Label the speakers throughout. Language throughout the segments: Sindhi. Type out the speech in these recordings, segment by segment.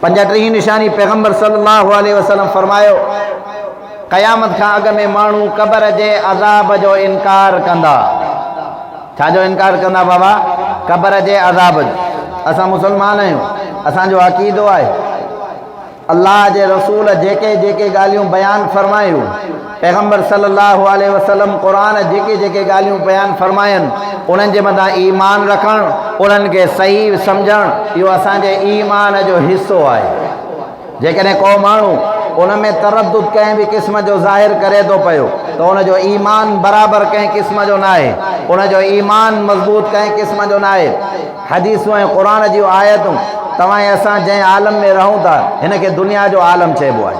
Speaker 1: 35 نشاني پيغمبر صلي الله عليه وسلم فرمايو، قيامت کان اڳ ۾ ماڻهو قبر جي عذاب جو انڪار ڪندا. ڇا جو انڪار ڪندا بابا؟ قبر جي عذاب جو. اسان مسلمان آهيون، اسان جو عقيدو آهي. الله جي رسول جيڪي جيڪي ڳالهيون بيان فرمايون، پيغمبر صلي الله عليه وسلم قرآن جيڪي جيڪي ڳالهيون بيان فرماين، انهن جي مٿان ايمان رکڻ، انهن کي صحيح سمجهڻ اهو اسان جي ايمان جو حصو آهي. جيڪڏهن ڪو ماڻهو ان ۾ تردد ڪنهن به قسم جو ظاهر ڪري ٿو پيو ته ان جو ايمان برابر ڪنهن قسم جو ناهي، ان جو ايمان مضبوط ڪنهن قسم جو ناهي. حديثون ۽ قرآن جون آيتون توهان ۽ اسان جنهن عالم ۾ رهون ٿا هن کي دنيا جو عالم چئبو آهي.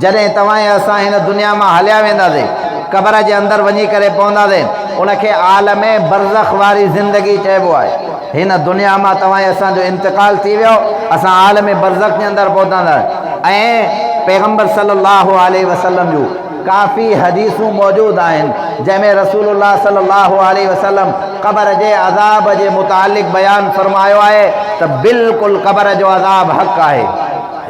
Speaker 1: جڏهن توهان ۽ اسان هن دنيا مان هليا وينداسين، قبر جي اندر وڃي ڪري پونداسين، ان کي عالم برزخ واري زندگي چئبو آهي. هن دنيا مان توهان ۽ اسان جو انتقال ٿي ويو، اسان عالم برزخ جي اندر پهتنداسين ۽ پيغمبر صلي الله عليه وسلم جون ڪافي حديثون موجود آهن، جنهن ۾ رسول الله صلي الله عليه وسلم قبر جي عذاب جي متعلق بيان فرمايو آهي ته بلڪل قبر جو عذاب حق آهي.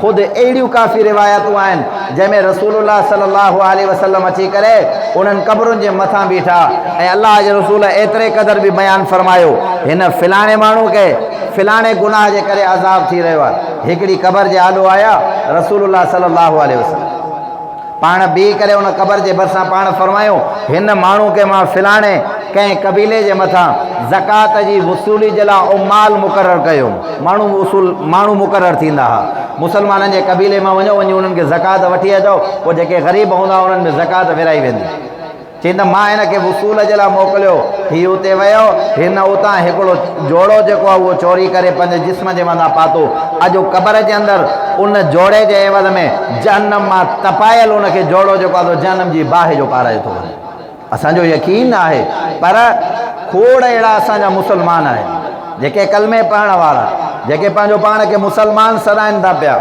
Speaker 1: خود اهڙيون ڪافي روايتون آهن جنهن ۾ رسول الله صلي الله عليه وسلم اچي ڪري انهن قبرن جي مٿان بيٺا ۽ الله جي رسول ايتري قدر به بيان فرمايو هن فلاڻي ماڻهو کي فلاڻي گناهه جي ڪري عذاب ٿي رهيو آهي. هڪڙي قبر جي آڏو آيا رسول الله صلي الله عليه وسلم. پاڻ بيهي ڪري ان قبر جي ڀرسان پاڻ فرمايو، هن ماڻهو کي مان فلاڻي ڪنهن قبيلي جي مٿان زڪوات جي وصولي جي لاء عمال مقرر ڪيو. ماڻهو وصول ماڻهو مقرر ٿيندا ها. مسلمانن جي قبيلي مان وڃو وڃي انهن کي زڪوات وٺي اچو، پوء جيڪي غريب هوندا انهن ۾ زڪوات ورهائي ويندي. چيائين ته مان هن کي وصول جي لاء موڪليو، هي اتي ويو، هن اتان هڪڙو جوڙو جيڪو آهي اهو چوري ڪري پنهنجي جسم جي مٿان پاتو، اڄ قبر جي اندر ان جوڙي جي عيوض ۾ جهنم مان تپايل ان کي جوڙو جيڪو آهي سو جهنم جي باهه جو پارايو ٿو وڃي. اسان جو يقين آهي پر کوڙ اهڙا اسان جا مسلمان آهن. جيڪي ڪلمي پڙهڻ وارا، جيڪي پنهنجو پاڻ کي مسلمان سڏائن ٿا پيا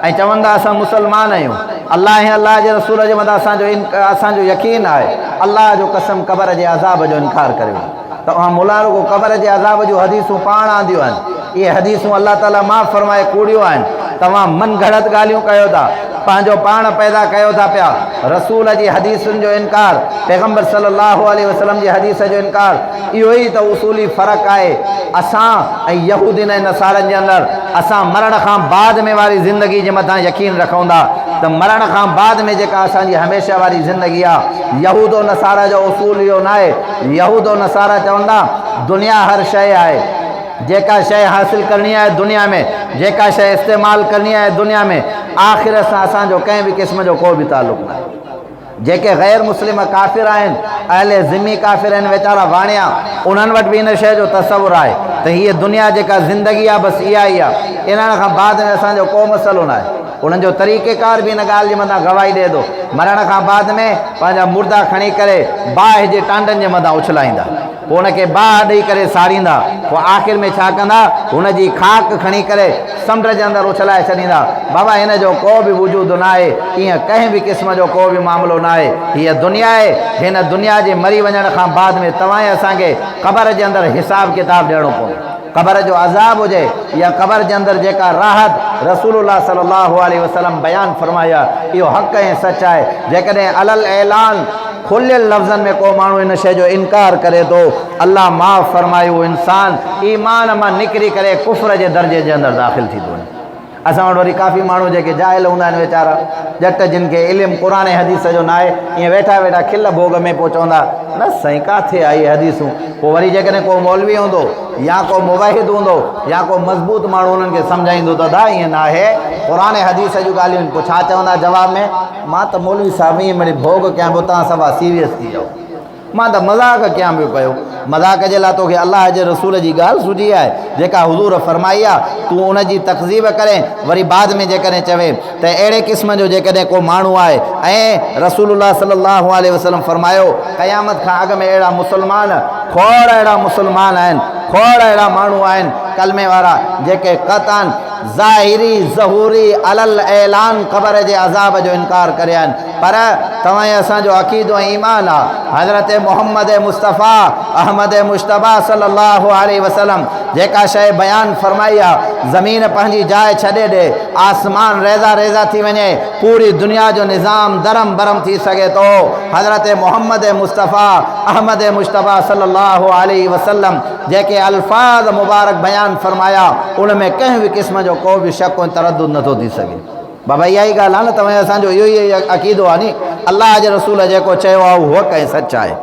Speaker 1: ۽ چون ٿا اسان مسلمان آهيون، الله ۽ الله جي رسول جي مٿان اسان جو اسان جو يقين آهي، الله جو قسم قبر جي عذاب جو انڪار ڪريو ته اوهان ملا رڳو قبر جي عذاب جون حديثون پاڻ آنديون آهن، اهي حديثون الله تعاليٰ معاف فرمائي ڪوڙيون آهن، توهان من گهڙت ڳالهيون ڪيو ٿا، پنهنجو پاڻ پيدا ڪيو ٿا پيا، رسول جي حديثن جو انڪار، پيغمبر صلي الله عليه وسلم جي حديث جو انڪار، اهو ئي ته اصولي فرق آهي اسان ۽ يهودين ۽ نصارن جي اندر. اسان مرڻ کان بعد ۾ واري زندگي جي مٿان يقين رکون ٿا ته مرڻ کان بعد ۾ جيڪا اسان جي هميشه واري زندگي آهي. يهود و نصارا جو اصول اهو ناهي. يهود و نصارا چون ٿا دنيا هر شيء آهي. جيڪا شيء حاصل ڪرڻي آهي دنيا ۾، جيڪا شيء استعمال ڪرڻي آهي دنيا ۾، آخرت سان اسان جو ڪنهن به قسم جو ڪو به تعلق ناهي. جيڪي غير مسلم ڪافر آهن، اهل ذمي ڪافر آهن ويچارا واڻيا، انهن وٽ به ان شيء جو تصور آهي ته هيء دنيا جيڪا زندگي آهي بس اها ئي آهي، انهن کان بعد ۾ اسان جو ڪو مسئلو ناهي. انهن جو طريقيڪار به ان ڳالهه جي مٿان گواهي ڏئي ٿو. مرڻ کان بعد ۾ پنهنجا مردا کڻي ڪري باهه جي ٽانڊن جي مٿان اڇلائيندا. پوء ان کي باهه ڏئي ڪري ساڙيندا. پوء آخر ۾ ڇا ڪندا؟ هن جي خاڪ کڻي ڪري سمنڊ جي اندر اڇلائي ڇڏيندا. بابا هن جو ڪو به وجود ناهي، ائين ڪنهن به قسم جو ڪو به معاملو ناهي. هيء دنيا آهي، هن دنيا جي مري وڃڻ کان بعد ۾ توهان ۽ اسان کي قبر جي اندر حساب ڪتاب ڏيڻو پوندو. قبر جو عذاب هجي يا قبر جي اندر جيڪا راحت رسول الله صلي الله عليه وسلم بيان فرمائي آهي، اهو حق ۽ سچ آهي. جيڪڏهن علي الاعلان کليل لفظن ۾ ڪو ماڻهو ان شيء جو انڪار ڪري ٿو، الله معاف فرمائي اهو انسان ايمان مان نڪري ڪري ڪفر جي درجي جي اندر داخل ٿي ٿو وڃي. اسان وٽ وري ڪافي ماڻهو جيڪي جاهل هوندا آهن ويچارا ڄٽ جن کي علم قرآن ۽ حديث جو ناهي ائين ويٺا ويٺا کل ڀوڳ ۾ پوء چوندا نه سائين ڪاٿي آهي حديثون پوء وري جيڪڏهن ڪو مولوي هوندو يا ڪو موحد هوندو يا ڪو مضبوط ماڻهو انهن کي سمجهائيندو ته ادا ائين ناهي قرآن ۽ حديث جون ڳالهيون پوء ڇا چوندا جواب ۾ مان ته مولوي صاحب ائين مڙئي ڀوڳ ڪيان پيو توهان صفا سيريس ٿي ويو. مان ته مذاق ڪيان پيو پيو. مذاق جي لاء توکي الله جي رسول جي ڳالهه سجهي آهي، جيڪا حضور فرمائي آهي، تون ان جي تڪذيب ڪرين، وري بعد ۾ جيڪڏهن چوين ته اهڙي قسم جو جيڪڏهن ڪو ماڻهو آهي ۽ رسول الله صلي الله عليه وسلم فرمايو، قيامت کان اڳ ۾ اهڙا مسلمان، کوڙ اهڙا مسلمان آهن، کوڙ اهڙا ماڻهو آهن ڪلمي وارا، جيڪي قطعاً ظاهري ظهوري علي الاعلان قبر جي عذاب جو انڪار ڪري آهن. پر توهان ۽ اسان جو عقيدو ۽ ايمان آ حضرت محمد مصطفيٰ احمد مجتبيٰ صلي الله عليه وسلم جيڪا شيء بيان فرمائي آ زمين پنهنجي جاء ڇڏي ڏي آسمان ريزا ريزا ٿي وڃي پوري دنيا جو نظام درهم برهم ٿي سگهي ٿو حضرت محمد مصطفيٰ احمد مجتبيٰ صلي الله عليه وسلم جيڪي الفاظ مبارڪ بيان فرمايا ان ۾ ڪنهن به قسم جو ڪو به شڪ ۽ تردد نٿو ٿي سگهي. بابا اها ئي ڳالهه آهي نه توهين اسان جو اهو ئي عقيدو آهي ني الله جي رسول جيڪو چيو آهي اهو حق ۽ سچ آهي.